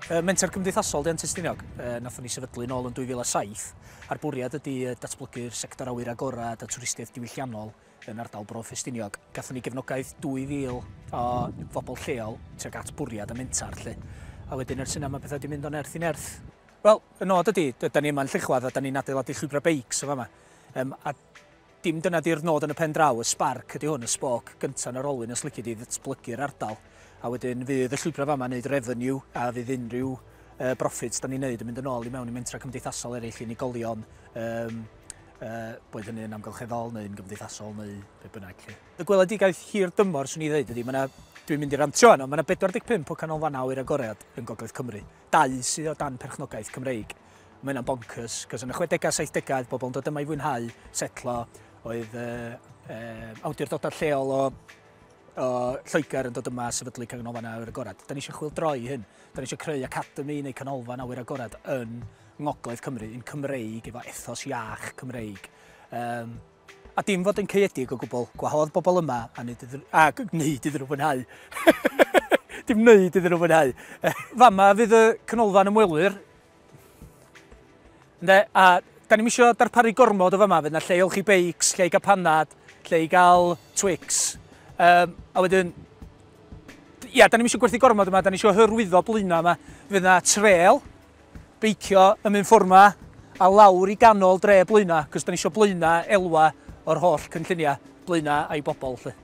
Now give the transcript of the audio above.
Menter cymdeithasol 'di Antur Stiniog. Nathon ni sefydlu nôl yn 2007 a'r bwriad ydy datblygu'r sector awyr agored a twristiaeth diwylliannol yn ardal Bro Ffestiniog. Gathon ni gefnogaeth 2,000 o fobl lleol tuag at bwriad y mentar 'lly. A wedyn ers yna mae pethau wedi mynd o nerth i nerth. Wel, y nod ydy, da ni yma'n Llechwedd a da ni'n adeiladu llwybrau beics yn fama. A dim dyna di'r nod yn y pen draw, y sbarc ydy hwn, y sboc gyntaf yn yr olwyn os lici di ddatblygu'r ardal. A wedyn fydd y llwybrau fama yn neud revenue a fydd unrhyw profits da ni'n neud yn mynd yn ôl i mewn i mentra cymdeithasol eraill, unigolion, boed hynny yn amgylcheddol neu'n gymdeithasol neu be bynnag. Lle. Y gweledigaeth hir dymor, swn i ddeud, ydy, ma' dwi'n mynd i rantio yno, mae yna 45 o canolfannau awyr agored yn Gogledd Cymru. Dau sydd o dan perchnogaeth Cymreig. Mae hynna'n bonkers, cos yn y 60au, 70au, oedd bobl yn dod yma i fwynhau, setlo, oedd awdurdodau lleol o Lloegr yn dod yma a sefydlu canolfan awyr agored. Da ni eisiau chwyldroi hyn. Da ni eisiau creu academi neu canolfan awyr agored yn Ngogledd Cymru, un Cymreig efo ethos iach Cymreig. A dim fod yn caeedig o gwbl, gwahodd bobl yma a wneud iddyn, a gwneud iddyn nhw fwynhau. Dim wneud iddyn nhw fwynhau. Fama fydd y canolfan ymwelwyr. Ynde, a da ni'm isio darparu gormod o fama, fydd 'na lle i olchi beics, lle i gael panad, lle i gael Twix. A wedyn, ia, da ni'm isio gwerthu gormod yma, da ni isio hyrwyddo Blaenau yma. Fydd 'na trail, beicio yn mynd ffordd 'ma, a lawr i ganol dre Blaenau, cos da ni isio Blaenau elwa o'r holl cynlluniau, Blaenau a'i bobl, 'lly.